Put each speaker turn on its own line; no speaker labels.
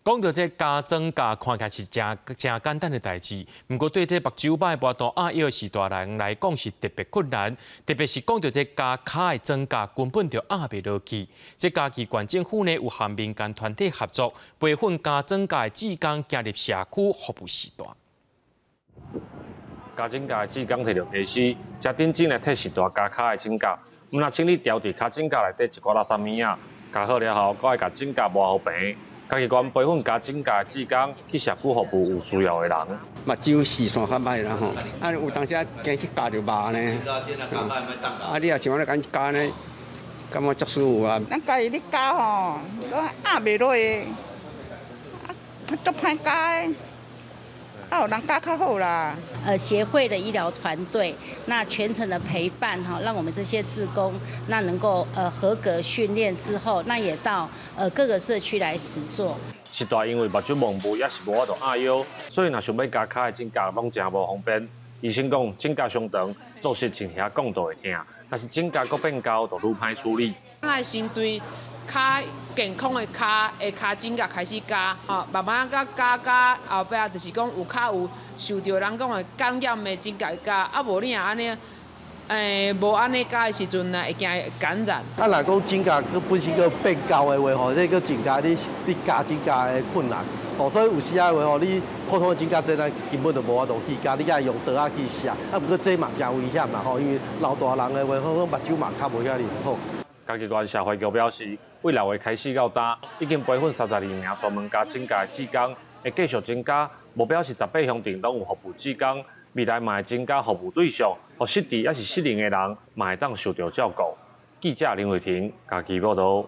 講著這加指甲，看起來是誠誠簡單的代誌，毋過對這目睭䆀無法度壓腰序大人來講是特別困難，特別是講著這加跤的指甲根本就壓袂落去。這嘉義縣政府呢有和民間團體合作，培訓加指甲的志工，行入社區服務序大。
加指甲的志工提著家私，誠認真來替序大加跤的指甲，毋但清理牢佇跤指甲內底一寡垃圾物仔，加好了後，閣愛共指甲磨予平。嘉義縣培訓加指甲的志工去社區服務有需要的人。
目睭視線較䆀啦吼，啊有當時啊驚去咬著肉呢，啊你若像按呢共咬呢，感覺足舒服啊。
咱家己咧咬吼，攏壓袂落的，啊足歹咬的，啊有人咬較好啦。
協會的醫療團隊，那全程的陪伴哈，讓我們這些志工那能夠合格訓練之後，那也到各個社區來實作。
序大因為目睭模糊，抑是無法度壓腰，所以若想欲加跤的指甲攏誠無方便。醫生講指甲傷長，做實親像講就會疼，若是指甲閣變厚，就愈歹處理。
咱來先對跤健康的跤的跤指甲開始加，吼，慢慢佮加加後壁就是講有較有受著人講的感染的指甲加，啊無你若按呢，無按呢加的時陣呢，會驚感染。
啊，若講指甲閣本身閣變厚的話吼，這閣增加你加指甲的困難。哦，所以有時仔話吼，你普通的指甲剪仔根本就無法度去加，你愛用刀仔去削。啊，毋過這嘛誠危險啦吼，因為老大人的話，可能目睭嘛較無遐爾好。
嘉義縣社會局表示，對6月開始到今，已經培訓32名專門加指甲的志工，會繼續增加，目標是18鄉鎮攏有服務志工，未來嘛會增加服務對象，予失智抑是失能的人嘛會當受著照顧。記者林慧婷嘉義報導。